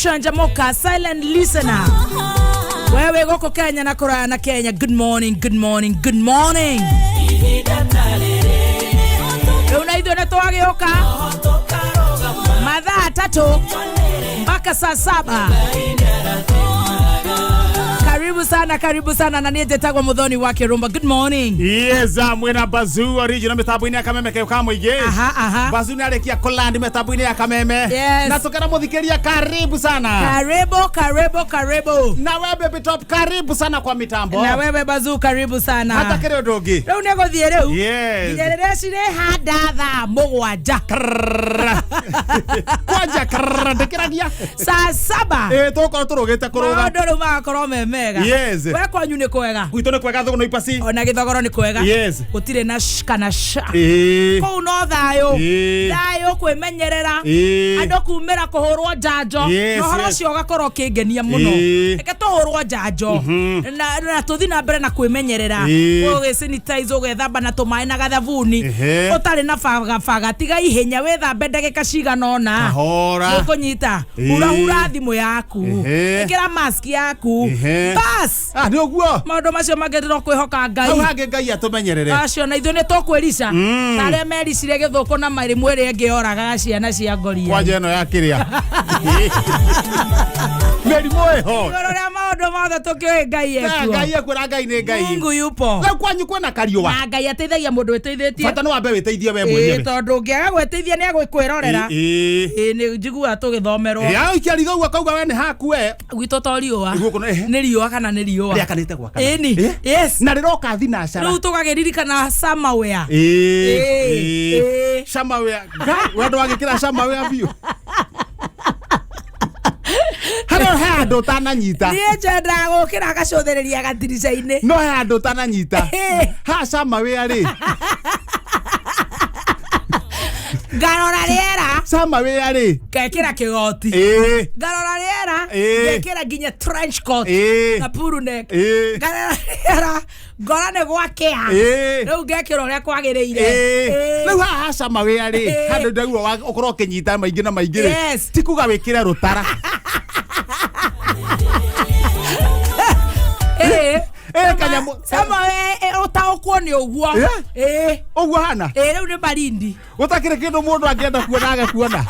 Canjamoka, silent listener. Wewe gũkũ Kenya na kũraya na Kenya, good morning, good morning, good morning. Rĩu na ithuĩ nĩ twagĩũka mathaa 3 mpaka saa 7. Karibu sana, karibu sana, na niĩ njĩtagwo Muthoni wa Kĩrũmba. Good morning. Yes, mwena Bazoo original mitambo-inĩ ya Kameme keo ka mũingĩ. Aha, aha. Bazoo nĩ arĩkia kũland mitambo-inĩ ya Kameme. Yes. Na tũkera mũthikĩria karibu sana. Karibu, karibu, karibu. Na we Baby Top karibu sana kwa mitambo. Na wewe Bazoo karibu sana. Hata kĩrĩ ũndũ ũngĩ. Rĩu nĩ gũthiĩ rĩu. Yes. Nginya rĩrĩa cirĩhanda thaa 7. Krrrr. Kwanja krrrr, ndĩkĩragia. Saa 7. Ĩ tũgũkorwo tũrũgĩte kũrũga. Maũndũ rĩu magakorwo me mega. Yes. We kwanyu nĩ kwega. Gwitũ nĩ kwega thũgũ no ipasi. Ona gĩthogoro nĩ kwega. Yes. Gũtirĩ na sh kana sha. Ĩ. Kũu no thayũ. Ĩ. Thayũ kwĩmenyerera. Ĩ. Andũ kumĩra kũhũrwo njanjo. Yes, Na ũhoro yes. ũcio ũgakorwo ũkĩngenia mũno. Ĩ. Reke tũhũrwo njanjo. Na tũthiĩ na mbere na kwĩmenyerera. Ĩ. Ũgĩ sanitize ũgethamba na tũmaĩ na gathabuni. Ehe. Ũtarĩ na bagabaga tiga ihenya wĩthambe ndagĩka cigana ũna. Kahora. Nĩũkũnyita. Ĩ. Hurahura thimũ yaku. Ehe. Ĩkĩra mask yaku. Ehe. Bas. Ah, nĩ ũguo. Maũndũ macio mangĩ ndĩrokwĩhoka Ngai. Hau hangĩ Ngai atũmenyerere. Acio na ithuĩ nĩ tũkwĩrica. Ta arĩa mericire gĩthũkũ na mĩrimũ ĩrĩa ĩngĩ yoragaga ciana cia ngoria. Kwanja ĩno ya kĩrĩa. Mĩrimũ ĩho. Igũrũ rĩa maũndũ mothe tũkĩũĩ Ngai ekuo. Ngai ekuo na Ngai nĩ Ngai. Mungu yupo. Rĩu kwanyu kwĩna kariũa. Na Ngai ateithagia mũndũ wĩteithĩtie. Bata nĩ wambe wĩteithie we Ĩĩ, mwenyewe. tondũ ũngĩaga gwĩteithia nĩ agwĩkwĩrorera. Ĩĩ. Ĩĩ, nĩ njiguaga tũgĩthomerwo. Ĩĩ, aikia ritho ũguo akauga we nĩ haku we. Gwitũ to riũa. Gũkũ nĩ- ehe. Nĩ riũa kana nĩ riũa. Rĩakanĩte gwakana. Ĩni. Ĩĩ. Yes. Na rĩroka thinacara. Rĩu tũgakĩririkana somewhere. Ĩĩ. Ĩĩ. Ĩĩ. Somewhere. Ngai, we ndwagĩkĩra somewhere biũ. Harĩa he handũ ũtananyita. Niĩ nyendaga gũkĩra ngacũthĩrĩria gatirica-inĩ. No he handũ ũtananyita. Ha somewhere rĩ. Ngarora rĩera. Somewhere rĩ. Ngekĩra kĩgoti. Ĩĩ. Ngarora rĩera. Ĩĩ. Ngekĩra nginya trench coat. Ĩĩ. Na puru neck. Ĩĩ. Ngarora rĩera. Ngora nĩ gwakĩa. Ĩĩ. Rĩu ngekĩra ũrĩa kwagĩrĩire. Ĩĩ. Ĩĩ. Rĩu haha ha somewhere rĩ Ĩĩ. handũ ndaigua ũkorwo ũkĩnyita maingĩ na maingĩ rĩ Yes. ti kuga wĩkĩre rũtara. Ĩĩ. Ĩĩ, kanyamũ. Somewhere ũtaũkwo nĩ ũguo. Ĩĩ. Ĩĩ. Ũguo hana. Ĩĩ, rĩu nĩ barindi. Gũtakĩrĩ kĩndũ mũndũ angĩenda kuona age kuona.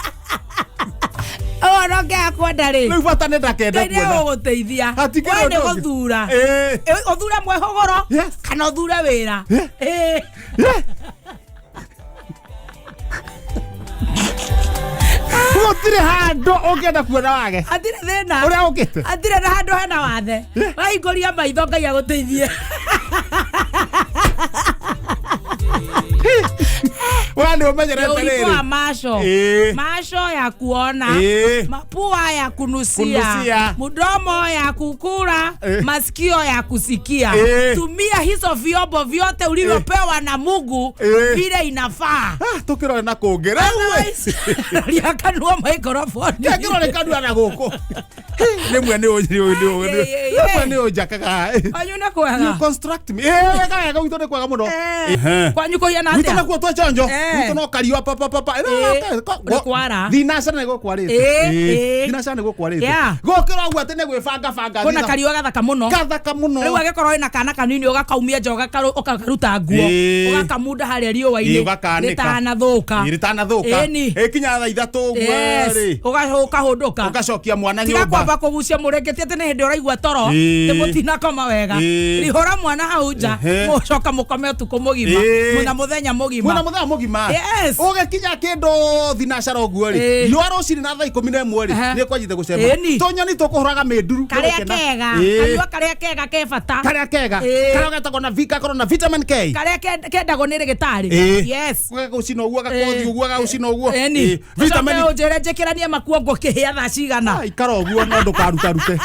Ũguo no ngĩaga kuona rĩ. Rĩu bata nĩ ndakenda Ngai nĩ kuona. ũgũteithia. Hatikĩrĩ We nĩ ũndũ ũngĩ. gũthura. Ĩĩ. Ĩ, ũthure mwĩhũgũro Yes. kana ũthure wĩra. Yeah. Ĩĩ. Yeah. Gũtirĩ handũ ũngĩenda kuona wage. Hatirĩ thĩna. Ũrĩa ũkĩte. Hatirĩ na handũ hena wathe. Wahingũria maitho Ngai agũteithie. We nĩ ũmenyerete Ulikuwa rĩrĩ. macho. Ĩĩ. Macho ya kuona. Ĩĩ. Mapua ya kunusia. Kunusia. Mdomo ya kukula. Ĩĩ. Masikio ya kusikia. Ĩĩ. Tumia hizo vyombo vyote ulivyopewa na Mungu Ĩĩ. vile inafaa. Ah, tũkĩrore na kũngĩ. Rĩu we. Roria kanua microphone. Kĩrore kanua na gũkũ. Rĩmwe nĩ rĩmwe nĩ ũnjakaga. Kwanyu nĩ kwega. You construct me. Ĩĩ, wega wega gwitũ nĩ kwega mũno. Ehe. Kwanyu kũhiana Gwitũ atĩa? nakuo twĩ chonjo. Eh. Gwitũ no kariũa pa pa pa pa. Ĩĩ. Nĩ kwara. Thinacara nĩ gũkwarĩte. Ĩĩ, ĩĩ. Thinacara nĩ gũkwarĩte. Yeah. Gũkĩra ũguo atĩ nĩ gwĩbanga banga. Kwĩna kariũa gathaka mũno. Gathaka mũno. Rĩu angĩkorwo wĩna kana kanini ũgakaumia nja ũgakaruta nguo Ĩĩ. ũgakamunda harĩa riũa-inĩ Ĩĩ, ũgakaanĩka. rĩtanathũka. Ĩĩ, rĩtanathũka. Ĩni. Ĩkinya thaa 3 ũguo Yes. rĩ. Ũkahũndũka. Ũgacokia mwana Tiga nyũmba. kwamba kũgucia mũrĩngĩti atĩ nĩ hĩndĩ ũraigua toro Ĩĩ. tĩ mũtinakoma wega. Ĩĩ. Rihũra mwana hau nja Ehe. mũcoka mũkome ũtukũ mũgima Ĩĩ. na mũthenya mũgima. Mwena mũthenya mũgima. Yes. Ũgĩkinya kĩndũ thinacara ũguo rĩ. Ĩĩ. Riũa rũcinĩ na thaa 11 rĩ. Ehe. Nĩ kwanjĩte gũcema. Ĩni. Tũnyoni tũkũhũraga mĩnduru. Karĩa Tũgũkena. kega. Ĩĩ. Kariũa karĩa kega ke bata. Karĩa kega. Ĩĩ. Karĩa getagwo na gakorwo na vitamin K. Karĩa kendagwo nĩ rĩgĩtarĩ. Ĩĩ. Yes. Gagũcina ũguo gakothiĩ ũguo gagũcina ũguo. Ĩni. Ĩĩ. Vitamin Ũcoke ũnjĩre njĩkĩranie makuongo kĩhĩa thaa cigana. Ah, ikara ũguo no ndũkarutarute.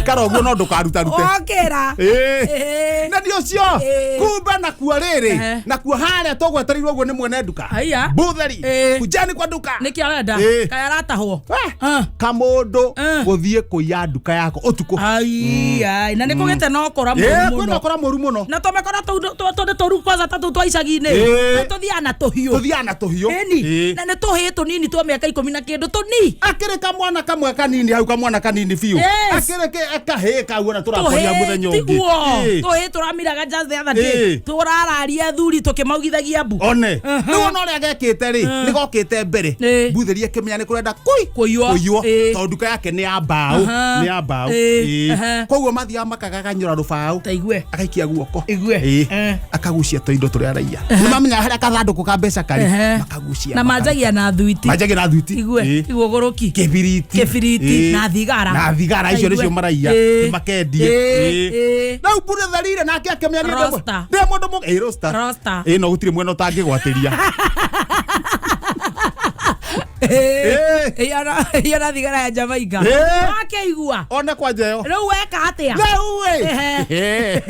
Ikara ũguo no ndũkarutarute. Okĩra. Ĩĩ. Ĩĩ. Na Butheri ũcio Ĩĩ. kumbe nakuo rĩrĩ Ehe. nakuo harĩa tũgwetereirwo ũguo nĩ mwene nduka Aya. Butheri Ĩĩ. kujani kwa nduka Nĩkĩ arenda? Ĩĩ. Kaĩ aratahwo? Ah. Ah. Kamũndũ Eh. gũthiĩ kũiya nduka yako ũtukũ. Ai, ai, na nĩ kũgĩte na ũkora mũru Ĩĩ, kwĩna mũno. ũkora mũru mũno. Na tũmĩkora tũu tũ nĩ tũru kwanza ta tũu twa icagi-inĩ. Ĩĩ. Nĩ tũthiaga na tũhiũ. Tũthiaga na tũhiũ. Ĩni. Ĩĩ. Na nĩ tũhĩĩ tũnini twa mĩaka ikũmi na kĩndũ tũni. Akĩrĩ kamwana kamwe kanini hau, kamwana kanini biũ. Yes. Akĩrĩ kahĩĩ kau ona tũrakoria Tũhĩĩ mũthenya ũngĩ. tiguo. Ĩĩ. Tũhĩĩ tũramiraga just the other day. Ĩĩ. Tũrararia athuri tũkĩmaugithagia mbu. One rĩu ona ũrĩa gekĩte rĩ, nĩ gokĩte mbere. Ĩĩ. Mbuthĩri akĩmenya nĩ kũrenda kũi Kũiywo. kũiywo Ĩĩ. tondũ nduka yake nĩ ya mbaũ. Aha. Nĩ ya mbaũ. Ĩĩ. Ĩĩ. Aha. Koguo mathiaga makagaganyũra rũbaũ. Ta igue. Agaikia guoko. Igue. Ĩĩ. Eh. Akagucia tũindo tũrĩa araiya, nĩ mamenya harĩa kathandũkũ ka mbeca karĩ. Ehe. Makagucia. Na manjagia na thuiti. Manjagia na thuiti. Igue. Ĩĩ. Igue ũgũrũki. Kĩbiriti. Kĩbiriti Ĩĩ. na thigara. Na thigara icio Igue. nĩcio maraiya. Ĩĩ. Nĩ makendie. Ĩĩ. Ĩĩ. Ĩĩ. Rĩu mbũrĩtharire nake akĩmenya nĩ ndĩ Roster. ndĩ mũndũ ĩĩ, roster. Roster. Ĩĩ, no gũtirĩ mwena ũtangĩgwatĩria. Ĩĩ. Ĩĩ. Ĩyo na thigara ya Jamaica. Ĩĩ. Wakeigua. One kwanja ĩyo. Rĩu weka atĩa? Rĩu ĩ. Ehe.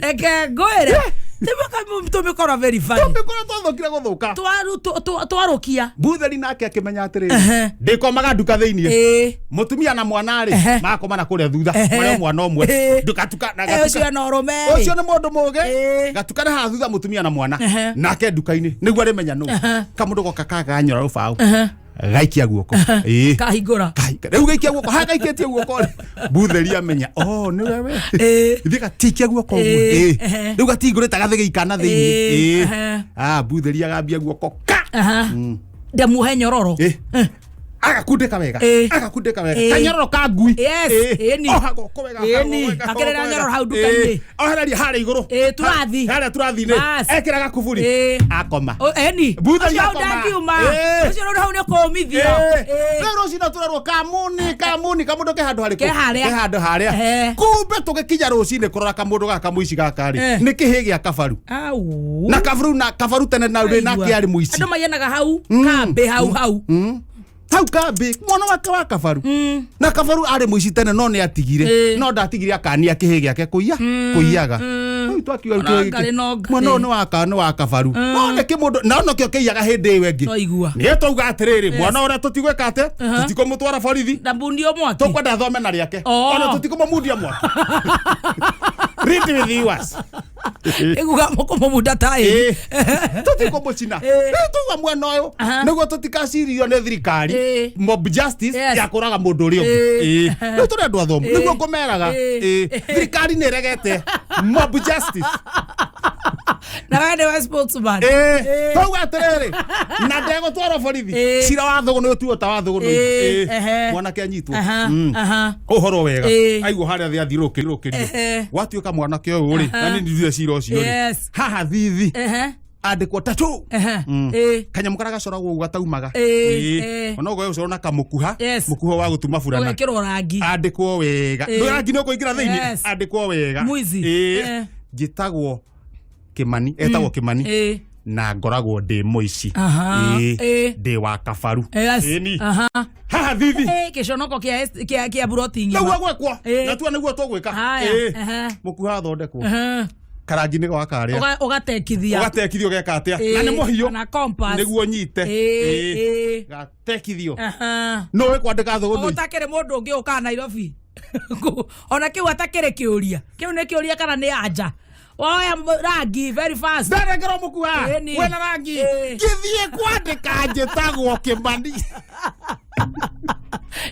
Reke ngwĩre. Tũmĩkora very funny. Tũmĩkora twathũkire gũthũka. Twarũkia. Mbutheri nake akĩmenya atĩrĩrĩ, Ehe. ndĩkomaga nduka thĩiniĩ. Ĩĩ. Mũtumia na mwana rĩ, Ehe. makoma na kũrĩa thutha. Ehe. Marĩ o mwana ũmwe. Ĩĩ. Ndukatuka na Ĩ, gatuka. ũcio na ũrũme Ũcio nĩ mũndũ mũgĩ. Ĩĩ. Gatukana haha thutha mũtumia na mwana. Ehe. Nake nduka-inĩ nĩguo arĩmenya nũ. Ehe. Kamũndũ goka kaganyora rũbaũ. Ehe. Gaikia guoko. Ĩĩ. Kahingũra. Rĩu gaikia guoko haha gaikĩtie guoko rĩ, mbutheri amenya oh nĩwe we. Ĩĩ. Ithiĩ gatikia guoko ũguo. Ĩĩ. Ĩĩ. Ehe. Rĩu gatingũrĩte gathĩ gĩikana thĩiniĩ. Ĩĩ. Ĩĩ. Ehe. Ah, mbutheri agambia guoko ka. Aha. Ndamuohe nyororo. Ĩĩ. Agakundĩka wega. Ĩĩ. Agakundĩka wega. Ĩĩ. Kanyororo ka ngui. Yes. Ĩĩ. Ĩni. Oha guoko wega. Ĩni. Oha guoko wega, Akĩrĩra oha nyororo hau guoko nduka-inĩ. wega. Ĩĩ. Ohereria harĩa igũrũ. Ĩĩ, tũrathi. Harĩa tũrathi-inĩ. Bas. Ekĩra gakuburi. Ĩĩ. Akoma. Eni. Mbutheri Ũcio hau akoma. ndangiuma. Ĩĩ. Ũcio rĩu hau nĩ kũũmithio. Ĩĩ. Rĩu rũcinĩ tũrerwo kamuni kamuni kamũndũ ke handũ harĩkũ? Ke harĩa. Ke handũ harĩa. Ehe. Kumbe tũgĩkinya rũcinĩ kũrora kamũndũ gaka mũici gaka rĩ, Eh. nĩ kĩhĩ gĩa kabaru. Au. Na kabaru, na kabaru tene na rĩ nake arĩ mũici. Andũ maiyanaga hau kambĩ hau hau. Hau kambĩ mwana wake wa kabaru. Na kabaru arĩ mũici tene no nĩ atigire. Ĩĩ. No ndatigire akania kĩhĩ gĩake kũiya kũiyaga. Rĩu twakiuga Ona kĩhĩ gĩkĩ- ngarĩ no ngarĩ. mwana ũyũ nĩ wa kabaru. No nĩ kĩmũndũ na nokĩo kĩiyaga hĩndĩ ĩyo ĩngĩ. No igua. Nĩ twauga atĩrĩrĩ, mwana ũrĩa tũtigwĩka atĩ tũtikũmũtwara borithi. Ndambundio mwaki. Tũkwenda athome na rĩake. Oh. Ona tũtikũmũmundia mwaki. Read with yours. Ĩguga mũkũmũmunda taĩ. Ĩĩ. Tũtikũmũcina. Ĩĩ. Rĩu tuga mwena ũyũ Aha. nĩguo tũtikacirio nĩ thirikari Ĩĩ. mob justice Yes. ya kũraga mũndũ ũrĩa ũngĩ. Ĩĩ. Ĩĩ. Rĩu tũrĩ andũ athomu Ĩĩ. nĩguo ngũmeraga. Ĩĩ. Ĩĩ. Thirikari nĩ ĩregete mob justice. Na we nĩwe spokesman. Ĩĩ. Twauga atĩrĩrĩ, na ndegũtwarwo borithi. Ĩĩ. Cira wa thũgũ nĩ ũtuo ta wa thũgũ nĩ. Ĩĩ. Ĩĩ. Ehe. Mwanake anyitwo. Aha. Aha. Ũhoro wega. Ĩĩ. Aigua harĩa thĩ athiũrũrũkĩrio. Ehe. Gwatuĩka mwanake ũyũ rĩ, na nĩ ndithire cira ũcio rĩ. Yes. Haha thithi Ehe. andĩkwo tattoo. Ehe. Ĩĩ. Kanyamũ karĩa gacoragwo ũguo gataumaga. Ĩĩ, ĩĩ. Ona ũguo ũcorwo na kamũkuha. Yes. Mũkuha wa gũtuma burana. Ũgekĩrwo rangi. Andĩkwo wega. Ĩĩ. Ndũ rangi nĩ ũkũingĩra thĩinĩ. Yes. Andĩkwo wega. Mwizi. Ĩĩ. Eh. Njĩtagwo Kĩmani, etagwo Kĩmani. Ĩĩ. Na ngoragwo ndĩ mũici. Aha. Ĩĩ. Ĩĩ. Ndĩ wa kabaru. Yes. Ĩni. Aha. Haha thithi. Ĩĩ, gĩconoko kĩa buroti ng'ima. Nĩguo gwĩkwo. Ĩĩ. Na tua nĩguo tũgwĩka. Haya. Ĩĩ. Ehe. Mũkuha athondekwo. Ehe. Karangi nĩ gwa karĩa. Ũgatekithia. Ũgatekithio geka atĩa? Ĩĩ. Na nĩ mũhiũ. Na compass. Nĩguo nyite. Ĩĩ, Ĩĩ. ĩĩ. Gatekithio. Aha. Nũĩ kwandĩka thũgũthũi. Ũtakĩrĩ mũndũ ũngĩ ũkaga Nairobi. Ona kĩu atakĩrĩ kĩũria. Kĩu nĩ kĩũria kana nĩ anja. Woya rangi very fast. Ndarengerwo mũkuha. Ĩni. Wĩna rangi. Ĩĩ. Ngĩthiĩ kwandĩka njĩtagwo Kĩmani.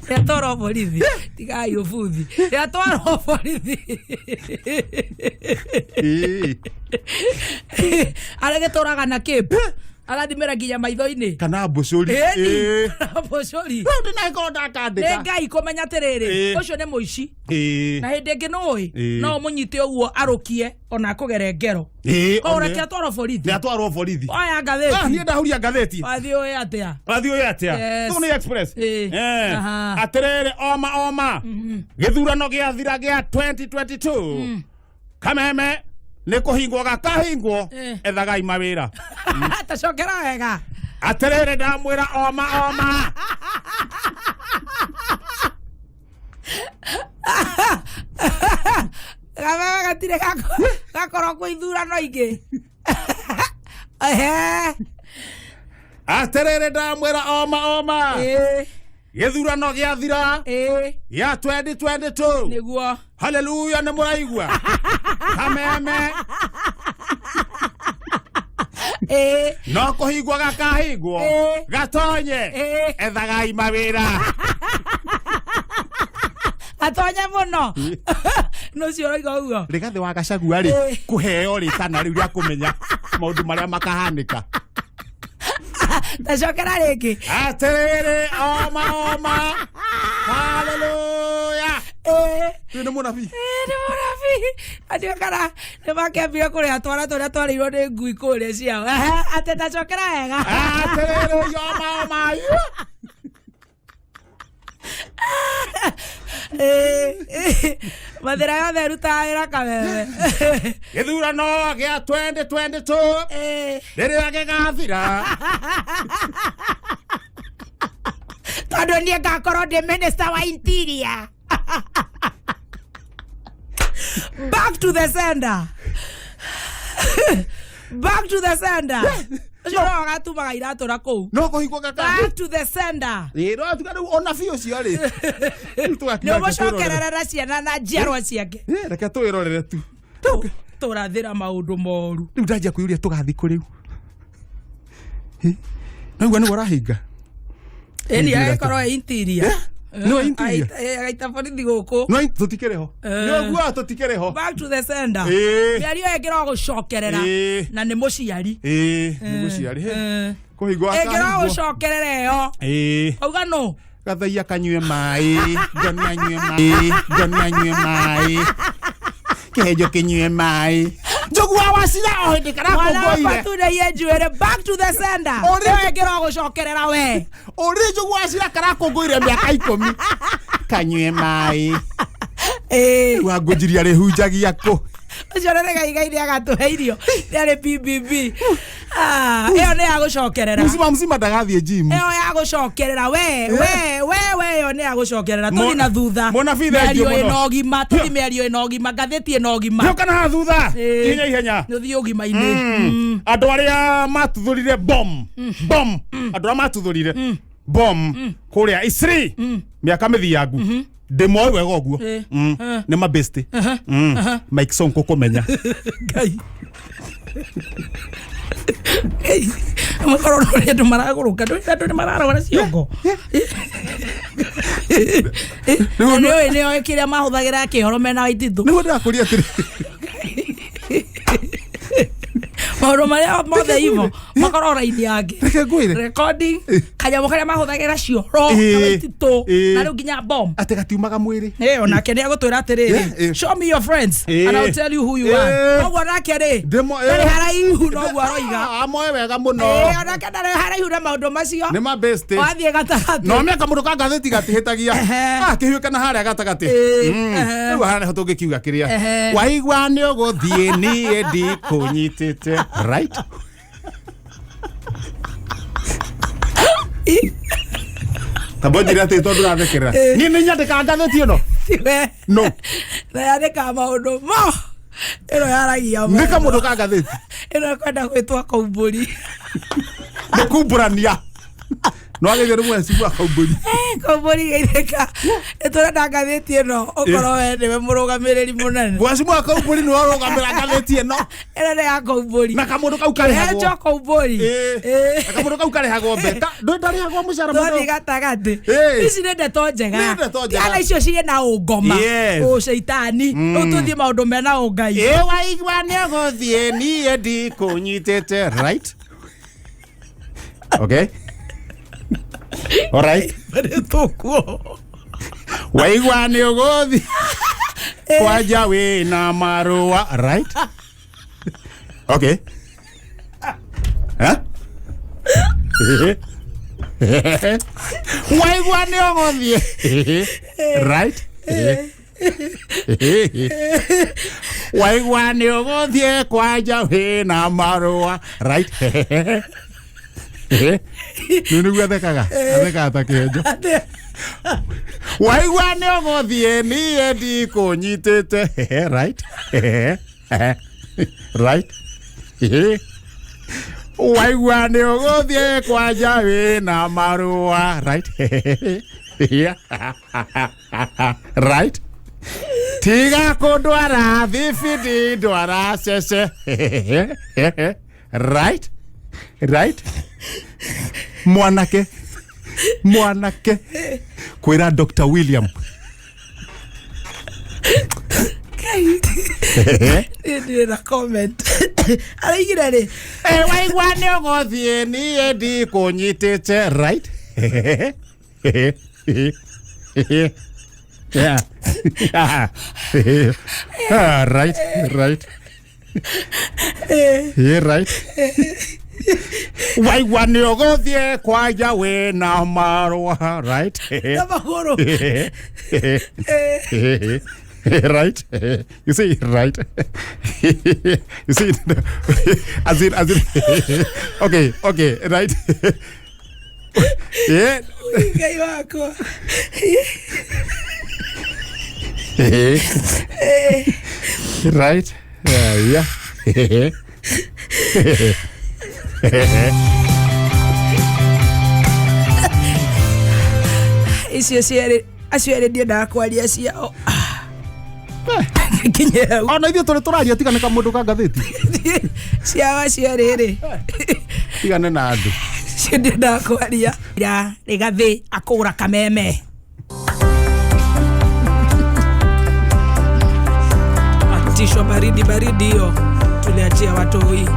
Rĩatwarwo borithi. Tigai ũbuthi. Rĩatwarwo borithi. Ĩĩ. Arĩa gĩtũraga na kĩp. Agathimĩra nginya maitho-inĩ. Kana mbũcũri. Ĩni. Ĩĩ. Mbũcũri. Rĩu ndĩnagĩkorwo ndakandĩka. Nĩ Ngai kũmenya atĩrĩrĩ, Ĩĩ. ũcio nĩ mũici. Ĩĩ. Na hĩndĩ ĩngĩ nũĩ, Ĩĩ. no ũmũnyite ũguo arũkie ona akũgere ngero. Ĩĩ. Koguo one. reke atwarwo borithi. Nĩ atwarwo borithi. Oya Ah, ngathĩti. niĩ ndahuria ngathĩti. Wathiĩ ũĩ atĩa? Wathiĩ ũĩ atĩa? Yes. Thũgũ nĩ Express. Ĩĩ. Eh. Aha. Atĩrĩrĩ oma oma. Gĩthurano gĩathira gĩa 2022. Kameme nĩ kũhingwo gakahingwo. Eh. Ethagai mawĩra. Tacokera wega. Atĩrĩrĩ ndamwĩra oma oma. Gatirĩ gakorwo kwĩ ithurano ingĩ. Ehe. Atĩrĩrĩ, ndamwĩra oma oma, gĩthurano gĩathira gĩa 2022. Nĩguo. Haleluya, nĩ mũraigua kameme? No kũhingwo gakahingwo. Gatonye. Ethagai mawĩra. Gatonye mũno nũcio ũroiga ũguo. Rigathĩ wa Gachagua rĩ, kũheo rĩtana rĩu rĩa kũmenya maũndũ marĩa makahanĩka. Tacokera rĩngĩ. Atĩrĩrĩ, oma oma, haleluya. Ũyũ nĩ mũnabii. Nĩ mũnabii andio kana nĩ makĩambire kũrĩha twana tũrĩa twarĩirwo nĩ ngui kũrĩa ciao. Ehe, atĩ tacokera wega. Atĩrĩrĩ, oma oma. Mathĩra yothe ĩrutaga wĩra kameme. Gĩthurano gĩa 2022 rĩrĩa gĩgathira, tondũ niĩ ngakorwo ndĩ minister wa interior, back to the sender, back to the sender, ũcio no agatumaga iratũ na kũu. No kũhingwo gaka. Back to the sender. Ĩ, no tuga rĩu onabii ũcio rĩ, rĩu nĩ tũgakiuga reke twĩrorere. ũmũcokerere na ciana na njiarwa ciake. Ĩ, reke twĩrorere tu. Tũrathĩra maũndũ moru. Rĩu ndanjia kwĩyũria tũgathiĩ kũ rĩu. Ĩ, naigua nĩwe ũrahinga. Ĩni Interior. agĩkorwo ĩ interior. Nĩwe interior? Agaita borithi gũkũ. No tũtikĩrĩ ho. Nĩguo tũtikĩrĩ ho. Back to the sender. Mĩario ĩngĩro gũcokerera. Na nĩ mũciari. Ĩ, nĩ mũciari. Kũhingwo ĩngĩro akahingwo. gũcokerera ĩyo. Auga no. Gathaia kanyue maĩ, ngoni anyue maĩ, ngoni anyue maĩ, kĩhenjo kĩnyue maĩ, njogu wa wacira o hĩndĩ mwana wakwa karakũngũire. tundeie njuĩrĩ, back to the sender. Ĩyo ĩngĩro gũcokerera we. Ũrĩ njogu wa cira karakũngũire mĩaka 10, kanyue maĩ. Rĩu angũnjiria rĩhunjagia kũ? Ũcio nĩ gaigai nĩ agatũhe irio nĩ arĩ PPP. Ah, ĩyo nĩ ya gũcokerera. Mzima mzima ndagathiĩ gym. Ĩyo ya gũcokerera we we we we, ĩyo nĩ ya gũcokerera, tũthi na thutha. Mũnabii, thengiũ mĩario mũno. ĩna ũgima, tũthi mĩario ĩna ũgima, ngathĩti ĩna ũgima. Nĩũka na haha thutha. Ihenya ihenya. Nĩ ũthiĩ ũgima-inĩ. Andũ arĩa matuthũrire bom bom, andũ arĩa matuthũrire bom kũrĩa Isri mĩaka mĩthiangu, ndĩmoĩ wega ũguo. Nĩ mabesti Mike Sonko kũmenya. Ngai. Ngai. Makorwo no ũrĩa andũ maragũrũka, ndũĩ andũ nĩ mararwara ciongo. Rĩu nĩ ũĩ nĩoĩ kĩrĩa mahũthagĩra kĩhoro mena Waititũ. Nĩguo ndĩrakũria atĩrĩ. Maũndũ marĩa mothe ivo makorwo raini yake. Reke ngwĩre. Recording kanyamũ karĩa mahũthagĩra cioro na Waititũ na rĩu nginya bomb. Atĩ gatiumaga mwĩrĩ. Onake nĩ agũtwĩra atĩrĩrĩ, show me your friends and I'll tell you who you are. Koguo nake rĩ, ndarĩ haraihu noguo aroiga. Amoe wega mũno. Onake ndarĩ haraihu na maũndũ macio. Nĩ mabesti. Wathiĩ gatagatĩ. No mĩaka mũndũ ka ngathĩti gatihĩtagia. Akĩhiũka na harĩa gatagatĩ. Rĩu harĩa nĩho tũngĩkiuga kĩrĩa waigua nĩ ũgũthiĩ, niĩ ndikũnyitĩte, right? Tamba njĩre atĩ tondũ ũrathekerera niĩ nĩ nyandĩkaga ngathĩti ĩno. Tiwe. No. Nayandĩkaga maũndũ mo ĩno yaragia nĩ kamũndũ ka ngathĩti. Ĩno ĩkwenda gwĩtwo kaumbũri. Nĩ kumbũrania no agĩthio nĩ mweci wa kaumbũri. Kaumbũri geithĩka, nĩ tũrenda ngathĩti ĩno ũkorwo we nĩwe mũrũgamĩrĩri mũnene. Mweci wa kaumbũri nĩwe ũrũgamĩra ngathĩti ĩno. Ĩno nĩ ya kaumbũri. Na kamũndũ kau karĩhagwo. Henjo kaumbũri. Na kamũndũ kau karĩhagwo mbeca, ndũĩ ndarĩhagwo mũcara Twathiĩ mũno. gatagatĩ. Ici nĩ ndeto njega. Nĩ ndeto njega. Ciana icio cirĩ na ũngoma. Ũcaitani rĩu tũthiĩ maũndũ mena ũngai. Ĩ, waigua nĩ ũgũthiĩ, niĩ ndikũnyitĩte, right? Okay, alright. Nĩ tũkuo. Waigua nĩ ũgũthiĩ kwanja wĩna marũa, right? Okay. Eh? Waigua nĩ ũgũthiĩ, right? Waigua nĩ ũgũthiĩ kwanja wĩna marũa, right? Nĩ nĩguo athekaga, athekaga ta kĩhenjo. Waigua nĩ ũgũthiĩ, niĩ ndikũnyitĩte. Right, right. Waigua nĩ ũgũthiĩ kwanja wĩna marũa. Right, right. Tiga kũndwara thibindi, ndwara cece. Right, right. Mwanake, mwanake kwĩra Dr William. Niĩ ndirĩ na comment. Araigire rĩ? Eh, waigua nĩ ũgũthiĩ, niĩ ndikũnyitĩte. Right. Yeah. Ah, right, right. Yeah, right. Waigua nĩ ũgũthiĩ kwanja wĩna marũa. Right. Na magũrũ. Right. You see, right. You see, as in, okay, right. Yeah. Ngai wakwa. Right. Yeah. Icio cierĩ, acio erĩ ndiendaga kwaria ciao. Kinye hau. Ona ithuĩ tũrĩ tũraria, tigane ka mũndũ ka ngathĩti. Ciao acio erĩ rĩ, tigane na andũ. Cio ndiendaga kwaria. Ira Rigathĩ akũgũra kameme. Atisho baridi baridi hiyo tuliachia watoi.